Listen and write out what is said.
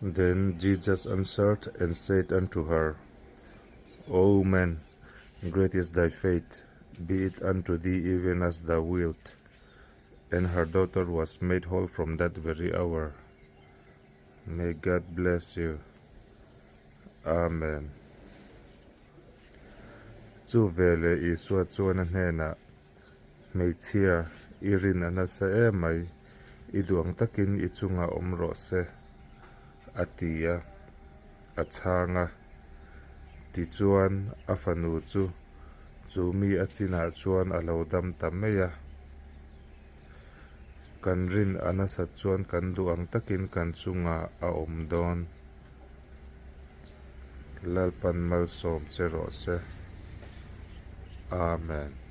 Then Jesus answered and said unto her, O woman, great is thy faith, be it unto thee even as thou wilt. And her daughter was made whole from that very hour. May God bless you. Amen. Chu veleh Isua chuan a hnenah, Hmeichhia, i rin a nasa em mai, i duang takin i chungah awm rawh se, a ti a, a chhang a. Tichuan, a fanu chu chu mi a chinah chuan a lo dam ta mai a. Kan rin a nasat chuan kan duh ang takin kan chungah a awm dawn. Lalpan malsawm che rawh se. Amen.